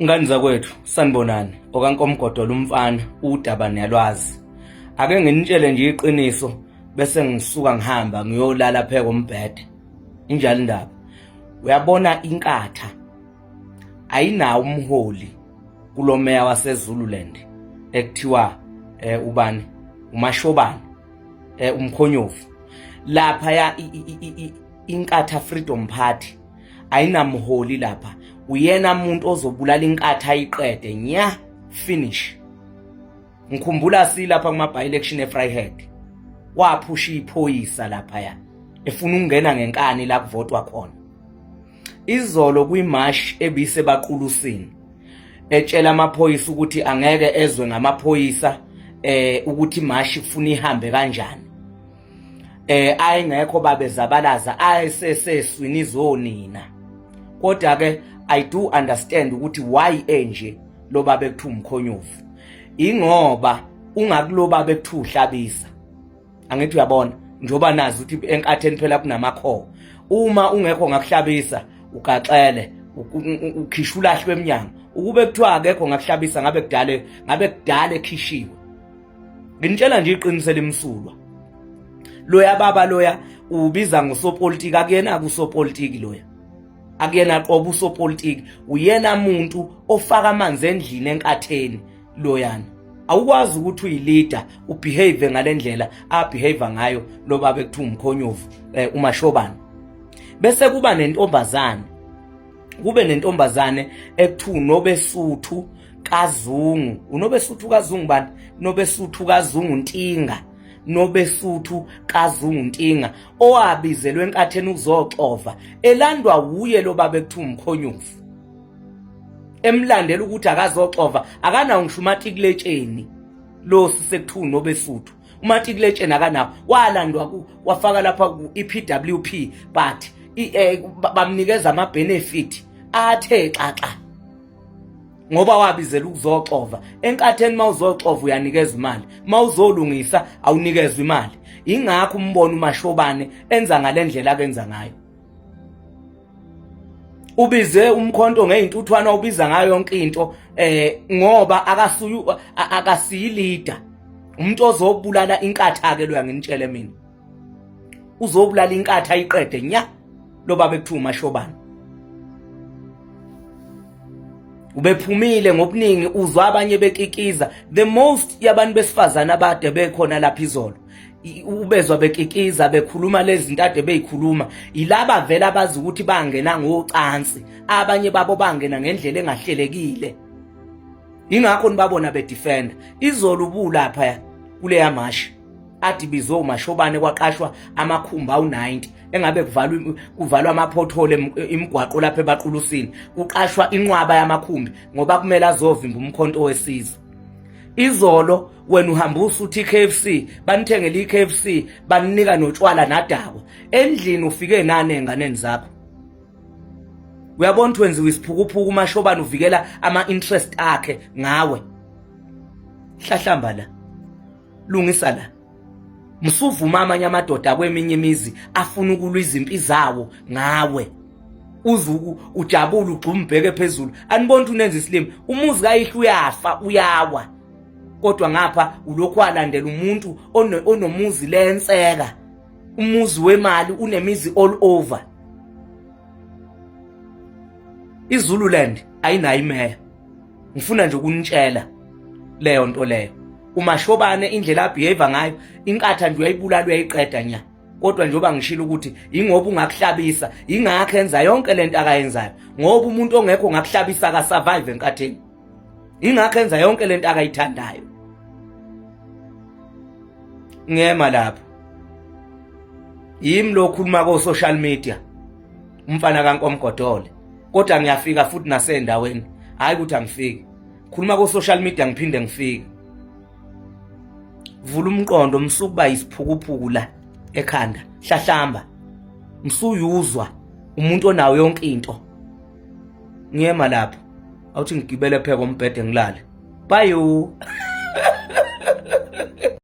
Ngane zakwethu, sanibonani. OkaNkomgodola umfana, udaba niyalwazi. Ake nginitshele nje iqiniso bese ngisuka ngihamba ngiyolala pheka umbhede. Injalo indaba. Uyabona inkatha ayinawo umholi kulomeya waseZululand ekuthiwa ubani uMashobane umkhonyovu lapha ya inkatha Freedom Party ayinamholi lapha uyena umuntu ozobulala inkatha ayiqede nya finish. Ngikhumbula silapha kuma by election eVryheid, waphusha iphoyisa lapha ya efuna ukungena ngenkani la kuvotwa khona. Izolo kwimarch ebise baqulusini etshela amaphoyisa ukuthi angeke ezwe ngamaphoyisa ukuthi imashi kufuna ihambe kanjani. Ayengekho babezabalaza ayeseseswini izonina. Kodwa ke I do understand ukuthi why enje lo baba ekuthiwa umkhonyovu, ingoba ungakulo baba ekuthiwa uhlabisa. Angithi uyabona njengoba nazi ukuthi enkatheni phela kunamakhoho, uma ungekho ngakuhlabisa ugaxele ukhishwa ulahlwe emnyango. Ukube kuthiwa akekho ngakuhlabisa ngabe kudale ngabe kudala ekhishiwe. Nginitshela nje iqiniso elimsulwa, loya baba loya ubiza ngosopolitiki, akuyena kusopolitiki loya, akuyena qoba usopolitiki, uyena umuntu ofaka amanzi endlini enkatheni loyana. Awukwazi ukuthi uyileader ubehave ngalendlela abehave ngayo lo baba ekuthiwa umkhonyovu uMashobane. Bese kuba nentombazane, kube nentombazane ekuthiwa uNobesuthu kaZungu. UNobesuthu kaZungu bani? Nobesuthu kaZungu Ntinga. Nobesuthu kaZungu Ntinga owabizelwe enkatheni ukuzoxova, elandwa wuye lo baba ekuthiwa umkhonyovu, emlandela ukuthi akazoxova, akanawo ngisho umatikuletsheni lo sisekuthiwa uNobesuthu, umatikuletsheni akanawo, walandwa wafaka lapha ku-EPWP, but bamnikeza ama-benefit athe xaxa ngoba wabizela ukuzoxova enkatheni. Mawuzoxova uyanikeza imali, mawuzolungisa awunikezwa imali. Ingakho umbona uMashobane enza ngalendlela akenza ngayo. Ubize umkhonto ngeintuthwana, ubiza ngayo yonke into ngoba akasuyu akasiyi leader. Umuntu ozobulala inkatha ke loya, nginitshele mina, uzobulala inkatha ayiqede nya lo baba ekuthiwa uMashobane. Ubephumile ngobuningi, uzwa abanye bekikiza, the most yabantu besifazana abade bekhona lapha izolo, ubezwa bekikiza bekhuluma lezi zinto ade beyikhuluma. Yilaba vele abazi ukuthi bangena ngocansi, abanye babo bangena ngendlela engahlelekile, ingakho nibabona bedefenda. Izolo ubulapha kuleya mashi ade ibizwe uMashobane, kwaqashwa amakhumbi awu-90 engabe kuvalwa kuvalwa ama-pothole imigwaqo lapha ebaqulusini, kuqashwa inqwaba yamakhumbi ngoba kumele azovimba umkhonto wesizwe. Izolo wena uhamba usuthi i-KFC, banithengele i-KFC, baninika notshwala nadakwa endlini, ufike nani enganeni zakho? Uyabona ukuthi wenziwa isiphukuphuku uMashobane, uvikela ama-interest akhe ngawe. Hlahlamba la, lungisa la, msuvuma amanye amadoda kweminye imizi afuna ukulwa izimpi zawo ngawe, uzuku ujabule ugxuma ubheke phezulu. Aniboni ukuthi unenza isilima? Umuzi kayihlo uyafa, uyawa, kodwa ngapha ulokhu walandela umuntu onomuzi lenseka, umuzi wemali, unemizi all over iZululand, ayinayo imeya. Ngifuna nje ukunitshela leyo nto leyo. UMashobane indlela abehave ngayo, inkatha nje uyayibulala, uyayiqeda nya. Kodwa njengoba ngishilo ukuthi ingoba ungakuhlabisa, ingakho enza yonke lento akayenzayo, ngoba umuntu ongekho ngakuhlabisa akasurvive enkatheni, ingakho enza yonke lento akayithandayo. Ngiyema lapho. Yimi lo khuluma ko social media, umfana kaNkomgodole, kodwa ngiyafika futhi nasendaweni, hayi ukuthi angifiki. Khuluma ko social media ngiphinde ngifike. Vula umqondo, msukuba isiphukuphuku la ekhanda, hlahlamba, msuyuzwa umuntu onawo yonke into. Ngiyema lapho, awuthi ngigibele pheko umbhede ngilale. Bye.